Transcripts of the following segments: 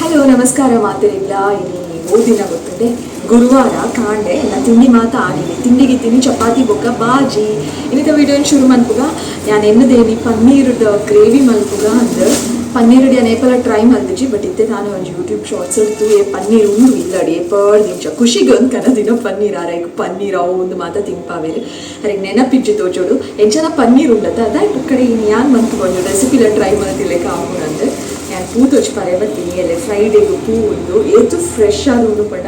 Hello ನಮಸ್ಕಾರ ಮಾತೆರೆಗ್ಲ. ಇನಿ ಓದಿನ ಗೊತ್ತುಂಡೆ, ಗುರುವಾರ ಕಾಂಡೆ ಎನ್ನ ತಿಂಡಿ ಮಾತ ಆಡಿನಿ. ತಿಂಡಿಗೆ ತಿನ್ನಿ ಚಪಾತಿ ಬೊಕ್ಕ ಬಾಜಿ. ಇನ್ನಿತ ವಿಡಿಯೋನ ಶುರು ಮನ್ಪುಗ. ಯಾನ್ ಎನ್ನದೇನಿ ಪನ್ನೀರ್ದ ಗ್ರೇವಿ ಮಲ್ಪುಗ ಅಂದ್. ಪನ್ನೀರ್ ಯಾನ್ ಏಪಲ ಟ್ರೈ ಮಲ್ದಿಜಿ, ಬಟ್ ಇತ್ತೆ ತಾನೆ ಒಂಜಿ ಯೂಟ್ಯೂಬ್ ಶಾರ್ಟ್ಸ್ ತೂಯೆ. ಪನ್ನೀರ್ ಉಂಡು ಇಲ್ಲಡಿ ಏಪರ್ ದಿಂಚ ಖುಷಿಗೆ ಒಂದು ಕನದಿನ ಪನ್ನೀರ್. ಆರೈಕ್ ಪನ್ನೀರ್ ಅವು ಒಂದು ಮಾತ ತಿನ್ಪಾವೇರು, ಅರೆಗ್ ನೆನಪಿಜ್ಜಿ ತೋಜೋಡು. ಎಂಚನ ಪನ್ನೀರ್ ಉಂಡತ್ತ ಅದಾಯ್ ಕಡೆ ಇನ್ನು ಯಾನ್ ಮನ್ಪುಗ, ಒಂಜಿ ರೆಸಿಪಿಲ ಟ್ರೈ ಮಲ್ತಿಲೆಕ್ಕ ಆಪುನಂದ್ ಯಾನ್ ಪೂ ತೋಜ್ ಪರೆ ಬರ್ತೀನಿ. ಎಲ್ಲೆ ಫ್ರೈಡೇಗೆ ಪೂ ಉಂಡು. ಏತು ಫ್ರೆಶ್ ಆದ್ ಉಂಡು ಪಂಡ,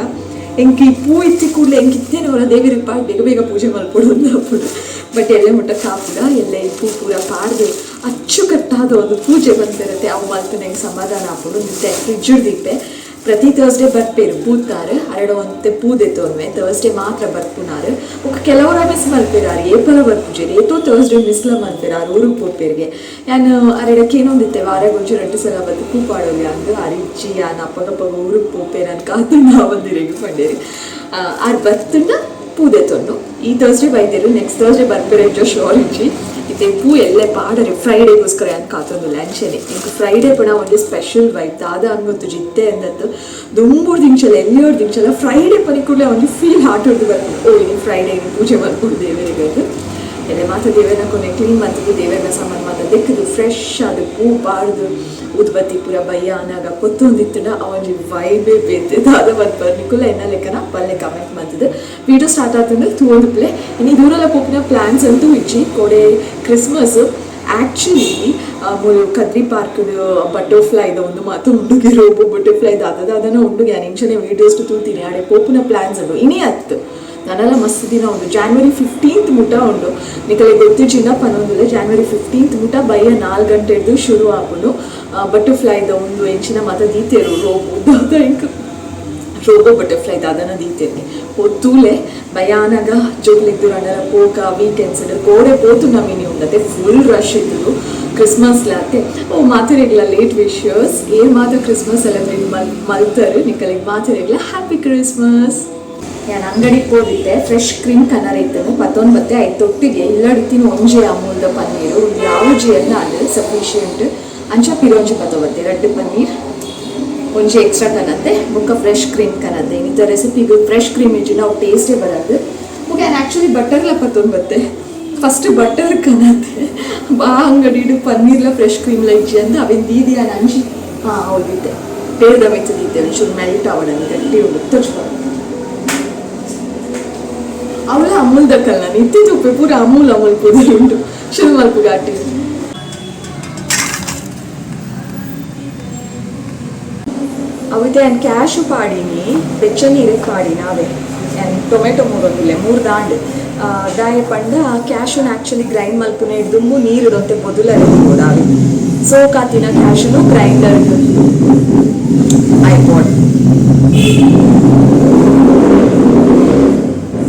ಎಂಕ್ ಈ ಪೂ ಇತ್ತಿ ಕೂಡಲೇ ಎಂಕ್ ಇತ್ತೇನೆ ಅವರ ದೇವರಿಗೆ ಪಾಡ್ ಬೇಗ ಬೇಗ ಪೂಜೆ ಮಲ್ಪೊಡು ಅಂದ್ ಆಪುಂಡು. ಬಟ್ ಎಲ್ಲೆ ಮುಟ್ಟ ಕಾಪುಗ. ಎಲ್ಲೆ ಈ ಪೂ ಪೂರ ಪಾಡ್ದು ಅಚ್ಚುಕಟ್ಟಾದ ಒಂದು ಪೂಜೆ ಬಂದಿರುತ್ತೆ, ಅವು ಮಲ್ಪುನ ಎಂಕ್ ಸಮಾಧಾನ ಆಪುಂಡು. ನಿತ್ತೆ ಫ್ರಿಡ್ಜ್ ದೀಪೆ. ಪ್ರತಿ ಥರ್ಸ್ಡೇ ಬರ್ಪೇರು ಪೂತಾರು. ಅರೆಡ ಒಂತೆ ಪೂ ದೆತ್ತೊನ್ವೆ. ಥರ್ಸ್ಡೇ ಮಾತ್ರ ಬರ್ಪುನಾರು. ಬೊಕ್ಕ ಕೆಲವರ ಮಿಸ್ ಮಲ್ಪೇರು. ಆರು ಏಪಲ ಬರ್ಪುಜೆರ್, ಏತೋ ಥರ್ಸ್ಡೇ ಮಿಸ್ಲ ಮಲ್ಪೇರು. ಆರು ಊರಿಗೆ ಪೋಪೇರ್ಗೆ. ಯಾನ್ ಅರೆಡ ಕೇನೊಂದಿತ್ತೆ, ವಾರಗೊಂಜಿ ರಡ್ಡ್ ಸಲ ಬತ್ತು ಪೂ ಪಾಡೊಲಿ ಅಂದ್. ಆರು ಇಜ್ಜಿ, ಯಾನ್ ಅಪ್ಪಗಪ್ಪಗ ಊರಿಗೆ ಪೋಪೆ, ನಾನು ಕಾತುಂಡ ಆವಂದಿರೆಗ್ ಪಂಡೇರು. ಆರ್ ಬತ್ತುಂಡ ಪೂ ದೆತ್ತೊನ್ನು. ಈ ಥರ್ಸ್ಡೇ ಬೈದೇರು, ನೆಕ್ಸ್ಟ್ ಥರ್ಸ್ಡೇ ಬರ್ಪೇರೆ ಇಜ್ಜೋ ಶೋರ್ ಇಜ್ಜಿ. ಇತ್ತೆ ಪೂ ಎಲ್ಲೆ ಪಾಡರೆ ಫ್ರೈಡೇಗೋಸ್ಕರ ಯಾನ್ ಕಾತೊಂದುಲ್ಲೆ. ಅಂಚೆನೆ ಎಂಕ್ ಫ್ರೈಡೇ ಪಂಡ ಒಂಜಿ ಸ್ಪೆಷಲ್ ವೈಬ್. ದಾದ ಅಂದ್ ಗೊತ್ತುಜಿ. ಇತ್ತೆ ಅಂದತ್ತು ದುಂಬುರ್ದು ಇಂಚಲ ಎಲ್ಲಿಯೋರ್ದು ಇಂಚಲ ಫ್ರೈಡೇ ಪನಿ ಕೂಡಲೇ ಒಂಜಿ ಫೀಲ್ ಹಾರ್ಟ್ ಹೊಡ್ದು ಬರ್ಪುಂಡು. ಓ, ಇನಿ ಫ್ರೈಡೇ, ಇನಿ ಪೂಜೆ ಮಲ್ಪೊಡು ದೇವೆರೆಗ್ ಅಂದ್. ಎಲ್ಲೆ ಮಾತ ದೇವೆರ್ನ ಕೊನೆ ಕ್ಲೀನ್ ಮಲ್ತುದು, ದೇವೆರ್ನ ಸಾಮಾನು ಮಾತ ದೆಕ್ಕುದು, ಫ್ರೆಶ್ ಆದ್ ಪೂ ಪಾಡ್ದು, ಊದುಬತ್ತಿ ಪೂರ ಬಯ್ಯ ಆನಾಗ ಪೊತ್ತೊಂದಿತ್ತುಂಡ ಆ ಒಂಜಿ ವೈಬೇ ಬೇತೆ. ದಾದ ಮನ್ಪರ್ ನಿಕುಲ ಎನ್ನ ಲೆಕ್ಕನ ಪಲ್ಲೆ ಕಮೆಂಟ್ ಮಲ್ತುದು. ವಿಡಿಯೋ ಸ್ಟಾರ್ಟ್ ಆತುಂಡು, ತೂವೊಂದುಪ್ಪುಲೆ. ಇನಿ ದೂರಲ ಪೋಪಿನ ಪ್ಲಾನ್ಸ್ ಅಂತೂ ಇಜ್ಜಿ. ಕೋಡೆ ಕ್ರಿಸ್ಮಸ್. ಆಕ್ಚುಲಿ ಮೂಲು ಕದ್ರಿ ಪಾರ್ಕ್ ಬಟರ್ಫ್ಲೈದ ಒಂದು ಮಾತು ಉಂಡುಗೆ, ರೋಬೋ ಬಟರ್ಫ್ಲೈ ದಾದ ದಾದನ ಉಂಡುಗೆ. ಯಾನ್ ಇಂಚನೆ ವೀಡಿಯೋಸ್ ತೂತೀನಿ. ಆಡೆ ಪೋಪುನ ಪ್ಲಾನ್ಸ್ ಉಂಡು. ಇನಿ ಅತ್ತು, ನನಲ ಮಸ್ತ್ ದಿನ ಉಂಡು. ಜಾನ್ವರಿ 15 ಮುಟ ಉಂಡು. ನಿಕಲೆ ಗೊತ್ತಿಜಿನ ಪನೊಂದುಲ್ಲೆ. ಜಾನ್ವರಿ 15 ಮುಟ ಬಯ್ಯ 4 ಗಂಟೆಡ್ದು ಶುರು ಆಪುಂಡು. ಬಟರ್ಫ್ಲೈದ ಒಂದು ಎಂಚಿನ ಮಾತ ದೀತೆರು, ರೋಬೋ ದಾದ, ಇಂಕ್ ರೋಬೋ ಬಟರ್ಫ್ಲೈ ದಾದನ ದೀತೆರ್ನಿ. ಪೊತ್ತೂಲೆ ಭಯಾನಗ ಜೋಕ್ಲೆಗ್ ದುರಂಡಲ ಪೋಕ ವೀಕೆಂಡ್ಸ್ ಕೋಡೆ ಪೋತು ನಮಿನಿ ಉಂಡತೆ. ಫುಲ್ ರಶ್ ಇತ್ತು ಕ್ರಿಸ್ಮಸ್ ಲಾತೆ. ಓ ಮಾತೆರೆಗ್ಲ ಲೇಟ್ ವಿಶಸ್. ಏರ್ ಮಾತ ಕ್ರಿಸ್ಮಸ್ ಸೆಲೆಬ್ರೇಟ್ ಮಲ್ತರು, ನಿಕಲೆಗ್ ಮಾತೆರೆಗ್ಲ ಹ್ಯಾಪಿ ಕ್ರಿಸ್ಮಸ್. ಯಾನ್ ಅಂಗಡಿಗೆ ಪೋದಿತ್ತೆ, ಫ್ರೆಶ್ ಕ್ರೀಮ್ ಕನರ ಇತ್ತನು ಪತ್ತೊಂಬತ್ತೆ. ಐತೆ ತೊಟ್ಟಿಗೆ ಇಲ್ಲಡಿತ್ತಿನ ಒಂಜಿ ಅಮೂಲ್ದ ಪನ್ನೀರು ಒಂದು ಯಾವುಜಿ ಅನ್ನ ಅದು ಸಫಿಷಿಯಂಟ್. ಅಂಚ ಪಿರೊಂಜಿ ಪತ್ತೊಂಬತ್ತೆ, ರಡ್ಡ್ ಪನ್ನೀರ್, ಒಂಜಿ ಎಕ್ಸ್ಟ್ರಾ ಕನತ್ತೆ, ಬೊಕ್ಕ ಫ್ರೆಶ್ ಕ್ರೀಮ್ ಕನತ್ತೆ. ಇನ್ನಿತ ರೆಸಿಪಿಗೆ ಫ್ರೆಶ್ ಕ್ರೀಮ್ ಇಜ್ಜಿ ನಾವು ಟೇಸ್ಟೇ ಬರದು. ಬೊಕ್ಕ ಯಾನ್ ಆ್ಯಕ್ಚುಲಿ ಬಟರ್ಲ ಪತ್ತೊಂಬತ್ತೆ. ಫಸ್ಟ್ ಬಟರ್ ಕನತ್ತೆ. ಬಾ ಅಂಗಡಿಡು ಪನ್ನೀರ್ಲ ಫ್ರೆಶ್ ಕ್ರೀಮ್ಲ ಇಜ್ಜಿ ಅಂದ್ ಅವೆನ್ ದೀದಿ ಯಾನ್ ಅಂಚಿ. ಹಾಂ, ಹೌದಿತ್ತೆ ಪೇರ್ದ ಮಿತ್ತ್ ದೀತೆ, ಒಂಚೂರು ಮೆಲ್ಟ್ ಆವಡಂದ್. ಗಟ್ಟಿ ಉಂಡು ತೋಜ್ಪ. ಅವಳ ಅಮೂಲ್ ದಕ್ಕಲ್ ನಾನು ಇತ್ತಿ ತುಪ್ಪೆ ಪೂರ ಅಮೂಲ್ ಅಮೂಲ್ ಪುದರ್ ಉಂಟು. ಶುರು ಮಲ್ಪು ಘಾಟಿ. ಅವಿತೆ ಯಾನ್ ಕ್ಯಾಶು ಪಾಡಿನಿ, ಬೆಚ್ಚ ನೀರಿಗೆ ಪಾಡಿನ ಅವೇ. ಯಾನ್ ಟೊಮೆಟೊ ಮೂರೊಂದಿಲ್ಲ ಮೂರು ದಾಂಡ್. ದಾಯೆ ಪಂಡ ಕ್ಯಾಶುನ ಆ್ಯಕ್ಚುಲಿ ಗ್ರೈಂಡ್ ಮಲ್ಪುನ ದುಂಬು ನೀರು ಬೊದುಲರೆ ದೀವೊಡು ಅವೆ. ಸೋಕಾತಿನ ಕ್ಯಾಶುನು ಗ್ರೈಂಡರ್ ಐಪಾಡ್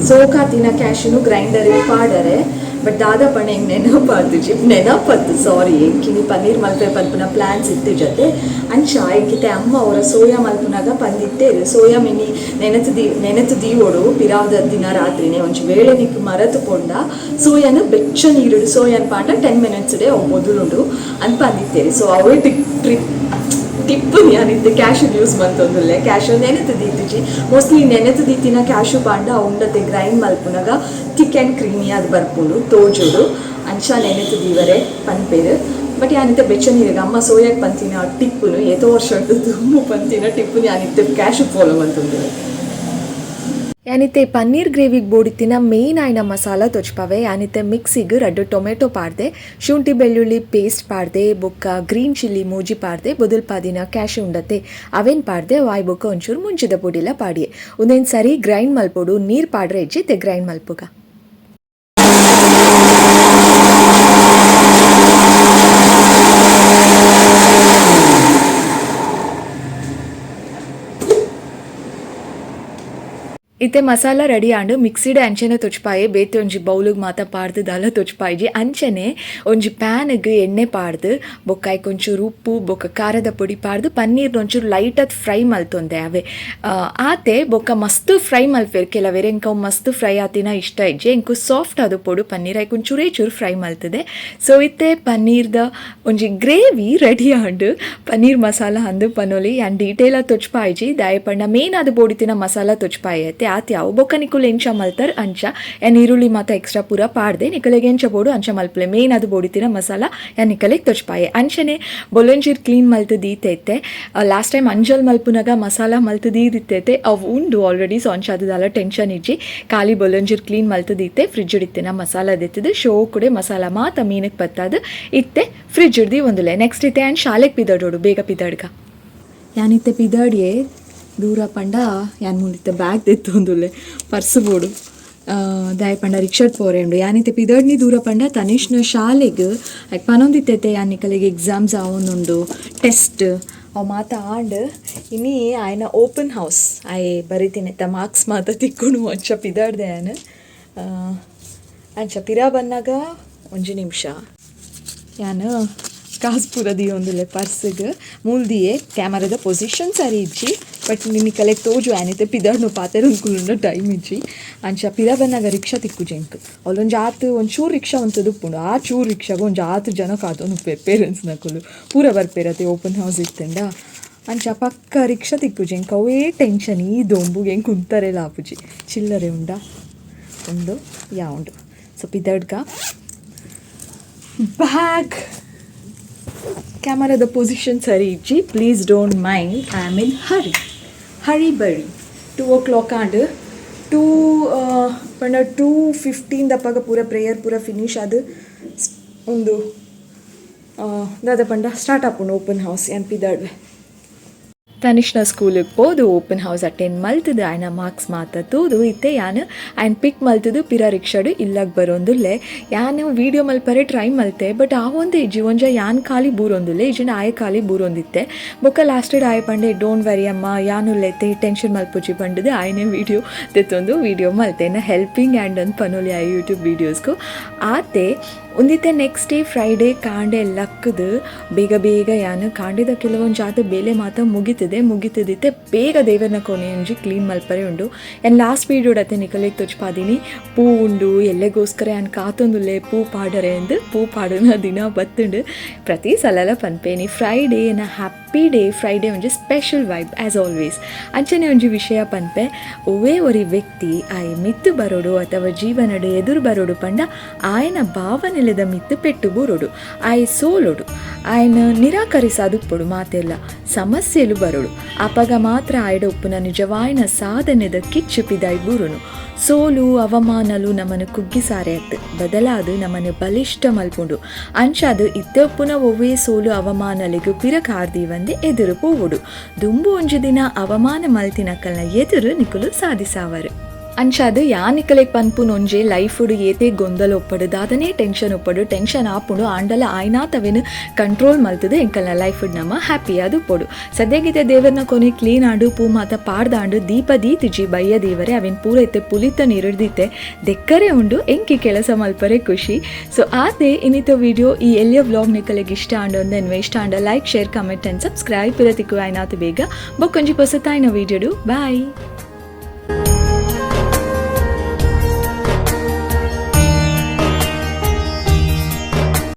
ಸೋಕಾತಿನ ಕ್ಯಾಶುನು ಗ್ರೈಂಡರ್ ಪಾಡರೆ. ಬಟ್ ದಾದ ಪಂಡ ಎಂಕ್ ನೆನಪಾತುಜಿ, ನೆನಪತ್ತು, ಸಾರಿ. ಎಂಕಿನಿ ಪನ್ನೀರ್ ಮಲ್ಪೆ ಪನ್ಪುನ ಪ್ಲಾನ್ಸ್ ಇತ್ತು ಜೊತೆ. ಅಂಚ ಎಂಕಿತೆ ಅಮ್ಮ ಅವರ ಸೋಯಾ ಮಲ್ಪುನಾಗ ಪಂದಿತ್ತೇರು, ಸೋಯಾ ಮಿನಿ ನೆನತು ದೀ ನೆನತು ದೀವೊಡು ಪಿರಾವ್ದ ದಿನ ರಾತ್ರಿನೇ. ಒಂಜಿ ವೇಳೆ ನಿಕ್ ಮರತು ಪೊಂಡ ಸೋಯಾನ ಬೆಚ್ಚ ನೀರುಡು ಸೋಯಾನ್ ಪಾಂಡ 10 ಮಿನಿಟ್ಸ್ ಡೇ ಅವು ಮೊದಲುಂಡು ಅಂತ ಪಂದಿತ್ತೇರು. ಸೊ ಅವೇ ಟಿಕ್ ಟ್ರಿಪ್ ಟಿಪ್ಪು ಯಾನಿತ್ತೆ ಕ್ಯಾಶ್ ಯೂಸ್ ಮಂತೊಂದುಲ್ಲೆ. ಕ್ಯಾಶು ನೆನೆತು ದೀತಿಜಿ. ಮೋಸ್ಟ್ಲಿ ನೆನೆತು ದೀತಿನ ಕ್ಯಾಶು ಪಾಂಡ ಉಂಡತೆ ಗ್ರೈಂಡ್ ಮಲ್ಪುನಗ ಥಿಕ್ ಆ್ಯಂಡ್ ಕ್ರೀಮಿ ಅದು ಬರ್ಪುಂಡು ತೋಜುಡು. ಅಂಚ ನೆನೆತು ದೀವರೆ ಪನ್ಪೇರು. ಬಟ್ ಯಾನಿತ್ತೆ ಬೆಚ್ಚ ನೀರಿಗೆ ಅಮ್ಮ ಸೋಯಾಕ್ ಪಂತಿನ ಟಿಪ್ಪುನು, ಏತೋ ವರ್ಷ ದುಮ್ಮು ಪಂತಿನ ಟಿಪ್ಪುನು ಯಾನಿತ್ತೆ ಕ್ಯಾಶು ಫಾಲೋ ಮಂತೊಂದುಲ್ಲೆ. ಯಾನಿತ್ತೆ ಪನ್ನೀರ್ ಗ್ರೇವಿಗೆ ಬೋಡಿತ್ತಿನ ಮೇನ್ ಆಯ್ನ ಮಸಾಲ ತೊಜ್ಪವೆ. ಯಾನಿತ್ತೆ ಮಿಕ್ಸಿಗ್ ರಡ್ಡ್ ಟೊಮೆಟೊ ಪಾಡ್ದೆ, ಶುಂಠಿ ಬೆಳ್ಳುಳ್ಳಿ ಪೇಸ್ಟ್ ಪಾಡ್ದೆ, ಬೊಕ್ಕ ಗ್ರೀನ್ ಚಿಲ್ಲಿ ಮೂಜಿ ಪಾಡ್ದೆ, ಬೊದಲ್ ಪಾದಿನ ಕ್ಯಾಶು ಉಂಡತೆ ಅವೇನ್ ಪಾಡ್ದೆ, ವಾಯ್ ಬೊಕ್ಕ ಒಂಚೂರು ಮುಂಚಿದ ಪೊಡಿಲ ಪಾಡಿಯೆ. ಉಂದೆನ್ ಸರಿ ಗ್ರೈಂಡ್ ಮಲ್ಪೊಡು. ನೀರ್ ಪಾಡ್ರೆ ಇಜ್ಜಿ. ಇತ್ತೆ ಗ್ರೈಂಡ್ ಮಲ್ಪುಗ. ಇತ್ತೆ ಮಸಾಲ ರೆಡಿ ಆಂಡ್. ಮಿಕ್ಸಿಡ್ ಅಂಚನೆ ತೊಚ್ಪಾಯೆ, ಬೇತೆ ಒಂಜಿ ಬೌಲುಗ್ ಮಾತ ಪಾಡ್ದ್ ದಾಲ ತೊಚ್ಪಾಯ್ಜಿ. ಅಂಚನೆ ಒಂಜಿ ಪ್ಯಾನ್ಗ್ ಎಣ್ಣೆ ಪಾಡ್ದ್, ಬೊಕ್ಕ ಐಕ್ ಒಂಚೂರು ಉಪ್ಪು ಬೊಕ್ಕ ಖಾರದ ಪೊಡಿ ಪಾಡ್ದ್ ಪನ್ನೀರ್ನ ಒಂಚೂರು ಲೈಟ್ ಆದ್ ಫ್ರೈ ಮಲ್ತೊಂದೆ ಅವೆ ಆತೆ. ಬೊಕ್ಕ ಮಸ್ತ್ ಫ್ರೈ ಮಲ್ಪೆರ್ ಕೆಲವೆರ್. ಎಂಕ್ ಅವು ಮಸ್ತ್ ಫ್ರೈ ಆತಿನ ಇಷ್ಟ ಇಜ್ಜಿ. ಎಂಕ್ ಸಾಫ್ಟ್ ಆದ್ ಉಪ್ಪೊಡು ಪನ್ನೀರ್. ಐಕ್ ಒಂಚೂರೇ ಚೂರು ಫ್ರೈ ಮಲ್ತುದೆ. ಸೊ ಇತ್ತೆ ಪನ್ನೀರ್ದ ಒಂಜಿ ಗ್ರೇವಿ ರೆಡಿ ಆಂಡ್. ಪನ್ನೀರ್ ಮಸಾಲ ಅಂದ್ ಪನೊಲಿ. ಯಾನ್ ಡೀಟೇಲ್ ಆದ್ ತೊಚ್ಪಾಯ್ಜಿ, ದಾಯೆ ಪಂಡ ಮೇನ್ ಆದ್ ಬೋಡಿತ್ತಿನ ಮಸಾಲ ತೊಚ್ಪಾಯೆ ಅತ್ತೆ, ಆತ್ ಯಾವು. ಬೊಕ್ಕ ನಿಕುಲು ಎಂಚ ಮಲ್ತರ್ ಅಂಚ. ಯಾನ್ ಈರುಳ್ಳಿ ಮಾತ ಎಕ್ಸ್ಟ್ರಾ ಪೂರ ಪಾಡ್ದೆ. ನಿಕಲೆಗ್ ಎಂಚ ಬೋಡು ಅಂಚ ಮಲ್ಪುಲೆ. ಮೇನ್ ಆದ್ ಬೋಡಿತ್ತಿನ ಮಸಾಲ ಯಾನ್ ನಿಕಲೆಗ್ ತೊಚ್ಪಾಯೆ. ಅಂಚನೆ ಬೊಲಂಜೀರ್ ಕ್ಲೀನ್ ಮಲ್ತ್ ದೀತೆ ಇತ್ತೆ. ಲಾಸ್ಟ್ ಟೈಮ್ ಅಂಜಲ್ ಮಲ್ಪುನಗ ಮಸಾಲ ಮಲ್ತ್ ದೀದಿತ್ತೈತೆ, ಅವು ಉಂಡು ಆಲ್ರೆಡಿ. ಸೊ ಅಂಚಾದ್ ದಾಲ ಟೆನ್ಷನ್ ಇಜ್ಜಿ. ಖಾಲಿ ಬೊಲಂಜೀರ್ ಕ್ಲೀನ್ ಮಲ್ತ್ ದೀತೆ. ಫ್ರಿಜ್ ಇತ್ತಿನ ಮಸಾಲ ದೆತ್ತದು ಶೋಕುಡೆ ಮಸಾಲ ಮಾತ ಮೀನಕ್ ಪತ್ತಾದ್ ಇತ್ತೆ ಫ್ರಿಜ್ ದೀವೊಂದುಲ್ಲೆ. ನೆಕ್ಸ್ಟ್ ಇತ್ತೆ ಯಾನ್ ಶಾಲೆಗ್ ಪಿದಡೋಡು. ಬೇಗ ಪಿದಡ್ಗ. ಯಾನಿತ್ತೆ ಪಿದಡಿಯೆ. ದೂರ ಪಂಡ ಯಾನ್ ಮೂಲಿತ್ತೆ ಬ್ಯಾಗ್ ದೆತ್ತೊಂದುಲ್ಲೆ, ಪರ್ಸ್ ಬೋಡು. ದಾಯೆ ಪಂಡ ರಿಕ್ಷಾಡ್ ಪೋರೆ ಉಂಡು. ಯಾನಿತ್ತೆ ಪಿದಡ್ನಿ ದೂರ ಪಂಡ ತನಿಷ್ನ ಶಾಲೆಗ್. ಐಕ್ ಪನೊಂದಿತ್ತೈತೆ ಯಾನ್ ನಿಕಲೆಗ್, ಎಕ್ಸಾಮ್ಸ್ ಆವೊಂದುಂಡು, ಟೆಸ್ಟ್ ಅವು ಮಾತ ಆಂಡ್. ಇನಿ ಆಯ್ನ ಓಪನ್ ಹೌಸ್. ಆಯೆ ಬರಿತಿನೆತ್ತ ಮಾರ್ಕ್ಸ್ ಮಾತ ತಿಕ್ಕುನು. ಅಂಚ ಪಿದಾಡ್ದೆ ಯಾನ್. ಅಂಚ ಪಿರ ಬನ್ನಗ, ಒಂಜಿ ನಿಮಿಷ, ಯಾನ್ ಕಾಸ್ ಪೂರ ದೀವೊಂದುಲ್ಲೆ ಪರ್ಸ್ಗ್. ಮೂಲ್ದಿಯೇ ಕ್ಯಾಮರಾದ ಪೊಸಿಷನ್ ಸರಿ ಇಜ್ಜಿ, ಬಟ್ ನಿಕಲೆಗ್ ತೋಜು. ಯಾನಿತ್ತೆ ಪಿದಾಡ್ನು, ಪಾತೆರೊಂದು ಕುಲ್ಲುಂಡ ಟೈಮ್ ಇಜ್ಜಿ. ಅಂಚ ಪಿರ ಬನ್ನಗ ರಿಕ್ಷಾ ತಿಕ್ಕುಜಿ ಎಂಕ್. ಅವ್ಲೊಂಜಿ ಆತ್ ಒಂಚೂರು ರಿಕ್ಷಾ ಉಂತುದು ಉಪ್ಪುಂಡು. ಆ ಚೂರು ರಿಕ್ಷಾಗ್ ಒಂಜಿ ಆತ್ ಜನ ಕಾತೊಂದು ಉಪ್ಪುವೆರ್. ಪೇರೆಂಟ್ಸ್ ನಕುಲು ಪೂರ ಬರ್ಪೆರ್ ಅತೆ, ಓಪನ್ ಹೌಸ್ ಇತ್ತುಂಡ. ಅಂಚ ಪಕ್ಕ ರಿಕ್ಷಾ ತಿಕ್ಕುಜಿ ಎಂಕ್. ಅವೇ ಟೆನ್ಷನ್. ಈ ದೊಂಬುಗೆ ಎಂಕ್ ಉಂತರೆಲ ಆಪುಜಿ. ಚಿಲ್ಲರೆ ಉಂಡಾ? ಉಂಡು, ಯಾ, ಉಂಡು. ಸೊ ಪಿದಡ್ಗ. ಬ್ಯಾಗ್, ಕ್ಯಾಮರಾದ ಪೊಸಿಷನ್ ಸರಿ ಇಜ್ಜಿ, please don't mind. I am in hurry hurry burry. 2 o'clock and two ಪಂಡ 2:15 ದಪ್ಪಾಗ ಪೂರ ಪ್ರೇಯರ್ ಪೂರ ಫಿನಿಶ್ ಆದ್ ಉಂದು ದಾದ ಪಂಡ ಸ್ಟಾರ್ಟ್ ಆಪುಂಡು ಓಪನ್ ಹೌಸ್. ಯಾನ್ ಪಿದಾಡ್ವೆ. ತನಿಷ್ನ ಸ್ಕೂಲಿಗೆ ಪೋದು, ಓಪನ್ ಹೌಸ್ ಅಟೆಂಡ್ ಮಲ್ತದು, ಆಯ್ನ ಮಾರ್ಕ್ಸ್ ಮಾತ ತೂದು, ಇತ್ತೆ ಯಾನ್ ಆಯ್ನ್ ಪಿಕ್ ಮಲ್ತದು ಪಿರ ರಿಕ್ಷಾಡು ಇಲ್ಲಗ್ ಬರೋಂದುಲ್ಲೆ. ಯಾನ್ ವೀಡಿಯೋ ಮಲ್ಪರೆ ಟ್ರೈ ಮಲ್ತೆ, ಬಟ್ ಆ ಒಂದೇ ಇಜ್ಜಿ. ಒಂಜ ಯಾನ್ ಖಾಲಿ ಬೂರೊಂದುಲ್ಲೆ, ಇಜ್ಜಿಂಡ ಆಯೆ ಖಾಲಿ ಬೂರೊಂದಿತ್ತೆ. ಬೊಕ್ಕ ಲಾಸ್ಟೆಡ್ ಆಯೆ ಪಂಡೆ, "don't worry ಅಮ್ಮ, ಯಾನುಲ್ಲೆತ್ತೆ, ಟೆನ್ಷನ್ ಮಲ್ಪುಜಿ" ಪಂಡದು ಆಯ್ನೆ ವೀಡಿಯೋ ದೆತ್ತೊಂದು ವೀಡಿಯೋ ಮಲ್ತೆ. ಹೆಲ್ಪಿಂಗ್ ಹ್ಯಾಂಡ್ ಅಂತ ಪನೊಲಿ ಆ ಯೂಟ್ಯೂಬ್ ವೀಡಿಯೋಸ್ಗೂ. ಆತೆ, ಉಂದಿತ್ತೆ ನೆಕ್ಸ್ಟ್ ಡೇ ಫ್ರೈಡೇ. ಕಾಂಡೆ ಲಕ್ಕದು ಬೇಗ ಬೇಗ ಯಾನು ಕಾಂಡೆದ ಕೆಲವೊಂದು ಜಾತ ಬೇಲೆ ಮಾತ ಮುಗಿತದೆ. ಮುಗಿತದಿತ್ತೆ ಬೇಗ ದೇವರನ ಕೊನೆ ಒಂಜಿ ಕ್ಲೀನ್ ಮಲ್ಪರೆ ಉಂಡು. ಯಾನ್ ಲಾಸ್ಟ್ ವೀಡಿಯೋ ಅತ್ತೆ ನಿಕಲೆಗ್ ತೊಚ್ಪಾದಿನಿ, ಪೂ ಉಂಡು ಎಲ್ಲೆಗೋಸ್ಕರ ಯಾನ್ ಕಾತೊಂದುಲ್ಲೆ ಪೂ ಪಾಡರೆ ಅಂದ್. ಪೂ ಪಾಡುನ ದಿನ ಬತ್ತುಂಡು. ಪ್ರತಿ ಸಲಲ ಪನ್ಪೇನಿ, ಫ್ರೈಡೇ ಎನ್ನ ಹ್ಯಾಪಿ ಡೇ. ಫ್ರೈಡೇ ಒಂಜಿ ಸ್ಪೆಷಲ್ ವೈಬ್ ಆ್ಯಸ್ ಆಲ್ವೇಸ್. ಅಂಚನೆ ಒಂಜಿ ವಿಷಯ ಪನ್ಪೆ. ಒವ್ವೇ ಒರಿ ವ್ಯಕ್ತಿ ಆಯೆ ಮಿತ್ತು ಬರೋಡು ಅಥವಾ ಜೀವನಡ್ ಎದುರು ಬರೋಡು ಪಂಡ ಆಯನ ಭಾವನೆಲೆದ ಮಿತ್ತು ಪೆಟ್ಟು ಬೂರೊಡು, ಆಯೆ ಸೋಲೊಡು, ಆಯನ ನಿರಾಕರಿಸಾದುಪ್ಪೊಡು, ಮಾತೆಲ್ಲ ಸಮಸ್ಯೆಲು ಬರೋಡು. ಅಪಗ ಮಾತ್ರ ಆಯಡ ಉಪ್ಪುನ ನಿಜವಾಯಿನ ಸಾಧನೆದ ಕಿಚ್ಚು ಪಿದಾಯಿ ಬೂರುನು. ಸೋಲು ಅವಮಾನಲು ನಮನ ಕುಗ್ಗಿಸಾರೆ ಅತ್ತು, ಬದಲಾದ ನಮನ ಬಲಿಷ್ಠ ಮಲ್ಪುಂಡು. ಅಂಚಾದ್ ಇತ್ತೆ ಉಪ್ಪುನ ಒವ್ವೇ ಸೋಲು ಅವಮಾನಲಿಗು ಪಿರ ಕಾರ್ದೀವಂದೆ ಎದುರು ಪೋವುಡು. ದುಂಬು ಒಂಜಿ ದಿನ ಅವಮಾನ ಮಲ್ತಿನಕಲ್ನ ಎದುರು ನಿಕುಲು ಸಾಧಿಸಾವರು. ಅಂಚಾದ್ ಯಾನಿಕಲೆಗ್ ಪನ್ಪುನ ಒಂಜೆ, ಲೈಫುಡು ಏತೆ ಗೊಂದಲ ಉಪ್ಪಡು, ದಾದನೇ ಟೆನ್ಷನ್ ಉಪ್ಪಡು, ಟೆನ್ಷನ್ ಆಪುಂಡು. ಆಂಡಲ ಆಯ್ನಾತವೆನ್ ಕಂಟ್ರೋಲ್ ಮಲ್ತದು ಎಂಕಲ್ನ ಲೈಫುಡ್ ನಮ್ಮ ಹ್ಯಾಪಿ ಆದ್ ಉಪ್ಪೊಡು. ಸದ್ಯಗಿತೆ ದೇವರ್ನ ಕೊನೆ ಕ್ಲೀನ್ ಆಂಡು, ಪೂ ಮಾತ ಪಾಡ್ದಾಂಡು, ದೀಪ ದೀತಿಜಿ ಬಯ್ಯ ದೇವರೇ. ಅವೆನ್ ಪೂರ ಇತ್ತೆ ಪುಲಿತ ನೀರಿಡ್ದಿತ್ತೆ ದೆಕ್ಕರೆ ಉಂಡು. ಎಂಕಿ ಕೆಲಸ ಮಲ್ಪರೆ ಖುಷಿ. ಸೊ ಆತೆ ಇನ್ನಿತ ವಿಡಿಯೋ. ಈ ಎಲ್ಲಿಯ ವ್ಲಾಗ್ ನಿಕಲೆಗ್ ಇಷ್ಟ ಆಂಡ ಒಂದೆನ್ವೆ. ಇಷ್ಟ ಆಂಡ like, share, comment and subscribe. ಪಿರತಿಕ್ಕು ಆಯ್ನಾತು ಬೇಗ ಬೊಕ್ಕೊಂಜಿ ಪೊಸತಾಯ್ನ ವೀಡಿಯೋಡು. ಬಾಯ್.